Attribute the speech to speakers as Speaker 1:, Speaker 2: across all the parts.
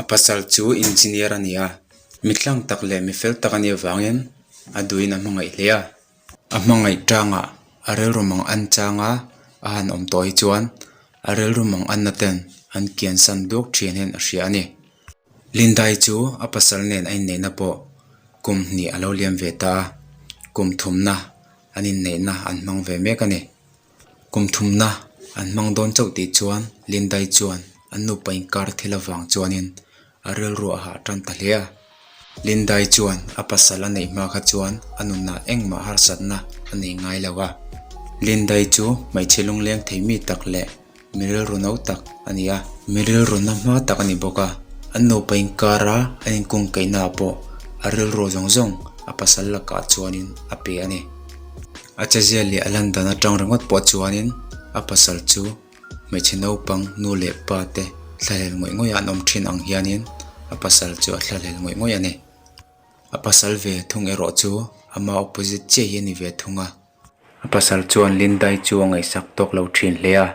Speaker 1: pasal chu engineer a ni a, mi tlang tak leh mi fel tak a nih avangin a duhin a hmangaih hle a. A hmangaih tangah a rilru mang an chang a, a han awm tawh hi chuan a rilru mang anna ten an kian san duak thin hian a hria a ni. Lindai chu a pasal nen a inneihna pawh kum hnih a lo liam ve ta a, kum thumna an inneihna an hmang ve mek a ni. Kum thumna an hmang dawn chauh tih chuan Lindai chuan an nupa inkar thil avang chuanin a rilru a hah tan ta hle a. Lindai chuan a pasal a neih hma kha chuan a nunah engmah harsatna a nei ngai lo a. Lindai chu hmeichhe lungleng thei mi tak leh mi rilru no tak a ni a. Mi rilru na hma tak a ni bawk a. An nupa inkara an inkungkaihnaah pawh a rilru zawng zawng a pasal lakah chuanin a pe a ni. A chezia leh a lan dan atang ringawt pawh chuanin a pasal chu hmeichhe naupang nu leh pa te thlahlel ngawih ngawih a an awm thin ang hianin a pasal chu a thlahlel ngawih ngawih a ni. A pasal ve thung erawh chu ama opposite chiah hi a ni ve thung a. A pasal chuan Lindai chu a ngaihsak tawk lo thin hle a,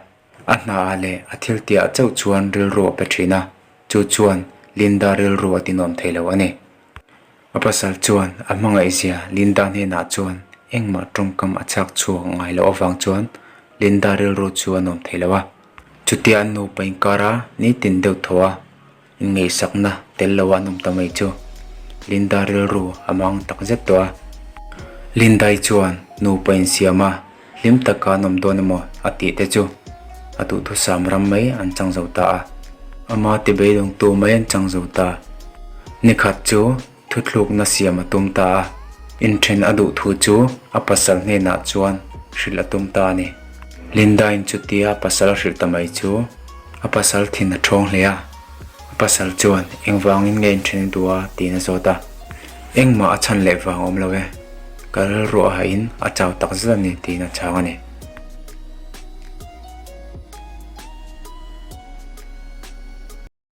Speaker 1: a hna ah leh a thil tihah chauh chuan rilru a pe thin a, chu chuan Linda rilru a ti nuam thei lo a ni. A pasal chuan a hmangaihzia Linda hnenah chuan engmah tawngkam a chhak chhuak ngai loh avang chuan Linda rilru chu a nuam thei lo a. Chutia an nupa inkara nitin deuh thaw a inngaihsakna tel lo a an awm ta mai chu Linda rilru a mang tak zet tawh a. Lindai chuan nupa insiam a hlim taka an awm dawn emaw a tih te chu a duhthusam ram mai an chang zo ta a. Ama ti beidawngtu mai an chang zo ta. Nikhat chu thuthlukna siam a tum ta a, inthen a duh thu chu a pasal hnenah chuan hrilh a tum ta a ni. Linda-in chutia a pasal a hrilh ta mai chu a pasal thin a thawng hle a, a pasal chuan engvangin nge inthen i duh a tiin a zawt a. Engmah a chhan leh vang awm lo e, ka rilru a hahin a chau tak zet a ni tiin a chhang a ni.